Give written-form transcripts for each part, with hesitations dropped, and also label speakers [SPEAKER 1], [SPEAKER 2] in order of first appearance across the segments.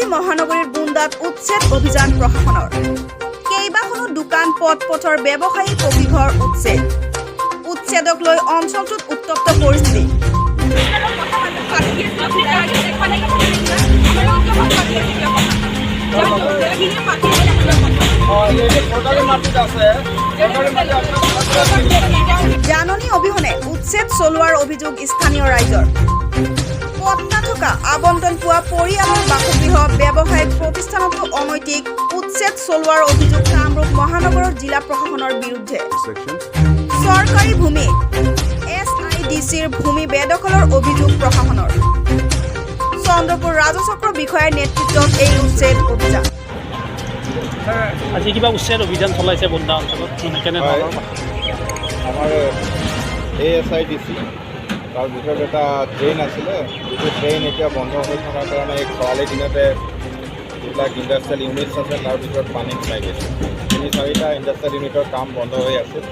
[SPEAKER 1] গুৱাহাটী মহানগৰীৰ বোন্দাত উচ্ছেদ অভিযান প্ৰশাসনৰ। কেইবাখনো দোকান, পথৰ ব্যৱসায়ী, পকীঘৰ উচ্ছেদ। উচ্ছেদক লৈ অঞ্চলটোত উত্তপ্ত পৰিস্থিতি।
[SPEAKER 2] কথা পাতি আছে।
[SPEAKER 3] চৰকাৰী মাটিত আছে, চৰকাৰী মাটি আপোনাৰ।
[SPEAKER 1] জাননী অবিহনে উচ্ছেদ চলোৱাৰ অভিযোগ স্থানীয় ৰাইজৰ। পট্টা থকা, আবণ্টন পোৱা পৰিয়ালৰ বাসগৃহ, ব্যৱসায়িক প্ৰতিষ্ঠানতো অনৈতিক উচ্ছেদ চলোৱাৰ অভিযোগ কামৰূপ মহানগৰৰ জিলা প্ৰশাসনৰ বিৰুদ্ধে।
[SPEAKER 4] Section.
[SPEAKER 1] চৰকাৰী ভূমি, এছআইডিচিৰ ভূমি বেদখলৰ অভিযোগ প্ৰশাসনৰ। চন্দ্ৰপুৰ ৰাজচক্ৰ বিষয়াৰ নেতৃত্বত এই উচ্ছেদ অভিযান।
[SPEAKER 5] আজি কিবা উচ্ছেদ অভিযান চলাইছে বোন্দা অঞ্চলত, মানে কেনেধৰণৰ কথা?
[SPEAKER 3] আমাৰ এএছআইডিচি, তাৰ ভিতৰত এটা ড্ৰেইন আছিলে, যিটো ড্ৰেইন এতিয়া বন্ধ হৈ থকাৰ কাৰণে এই খৰালি দিনতে যিবিলাক ইণ্ডাষ্ট্ৰিয়েল ইউনিটছ আছে, তাৰ ভিতৰত পানী সোমাই গৈছে। তিনি চাৰিটা ইণ্ডাষ্ট্ৰিয়েল ইউনিটৰ কাম বন্ধ হৈ আছিল।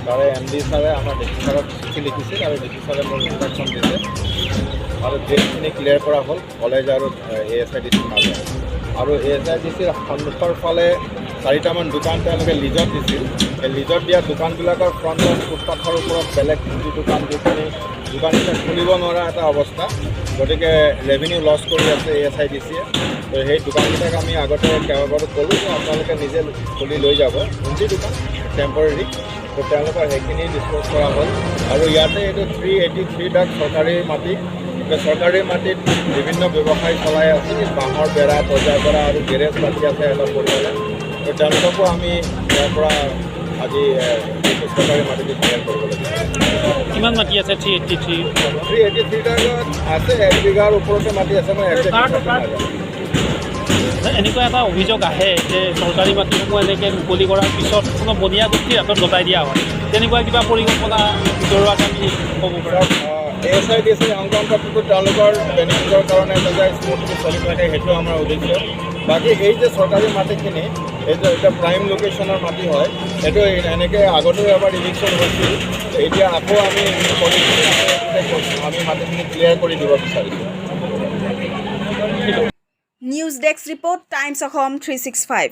[SPEAKER 3] তাৰে এমডি ছাৰে আমাৰ ডি চি ছাৰক চিঠি লিখিছিল আৰু ডি চি ছাৰে মোক ইনষ্ট্ৰাকশ্যন দিছে আৰু ড্ৰেইনখিনি ক্লিয়াৰ কৰা হ'ল কলেজ আৰু এএছআইডিচিৰ মাজত। আৰু এএছআইডিচিৰ সন্মুখৰ ফালে চাৰিটামান দোকান তেওঁলোকে লিজত দিছিল। সেই লিজত দিয়া দোকানবিলাকৰ ফ্ৰণ্টত ফুটপাথৰ ওপৰত বেলেগ যি দোকান, যিখিনি দোকানবিলাক খুলিব নোৱাৰা এটা অৱস্থা, গতিকে ৰেভিনিউ লছ কৰি আছে এএছআইডিচিয়ে। তো সেই দোকানকেইটাক আমি আগতে কেইবাবাৰো ক'লোঁ যে আপোনালোকে নিজে খুলি লৈ যাব, কোনটি দোকান টেম্পৰেৰী। তো তেওঁলোকৰ সেইখিনি ডিছপ'জ কৰা হ'ল। আৰু ইয়াতে এইটো 383 ডাক চৰকাৰী মাটি। এতিয়া চৰকাৰী মাটিত বিভিন্ন ব্যৱসায় চলাই আছে, বাঁহৰ বেৰা, পৰ্যাৰ বেৰা আৰু গেৰেজ পাতি আছে এটা পৰিয়ালে। তো তেওঁলোককো আমি ইয়াৰ পৰা আজি এইটো চৰকাৰী মাটিটো ক্লিয়াৰ কৰিব লাগিব।
[SPEAKER 5] কিমান মাটি আছে 383?
[SPEAKER 3] 383 ডাকত আছে, 1 বিঘাৰ ওপৰতে মাটি আছে, মই একজেক্ট নাজানো।
[SPEAKER 5] এনেকুৱা এটা অভিযোগ আহে যে চৰকাৰী মাটিসমূহ এনেকৈ মুকলি কৰাৰ পিছত কোনো বনিয়া গোষ্ঠীৰ হাতত গতাই দিয়া হয়। তেনেকুৱা কিবা পৰিকল্পনা ভিতৰুৱাকে আমি ক'ব পাৰোঁ?
[SPEAKER 3] এএছআইডিচি অংকন পত্ৰটো তেওঁলোকৰ বেনিফিটৰ কাৰণে যাতে স্মুথলি চলি থাকে, সেইটো আমাৰ উদ্দেশ্য। বাকী এই যে চৰকাৰী মাটিখিনি, এইটো এটা প্ৰাইম লোকেশ্যনৰ মাটি হয়। সেইটো এনেকৈ আগতেও এবাৰ ইভিকশ্যন হৈছিল। এতিয়া আকৌ আমি কৰিছোঁ, আমি মাটিখিনি ক্লিয়াৰ কৰি দিব বিচাৰিছোঁ।
[SPEAKER 1] News desk report, Times Assam 365.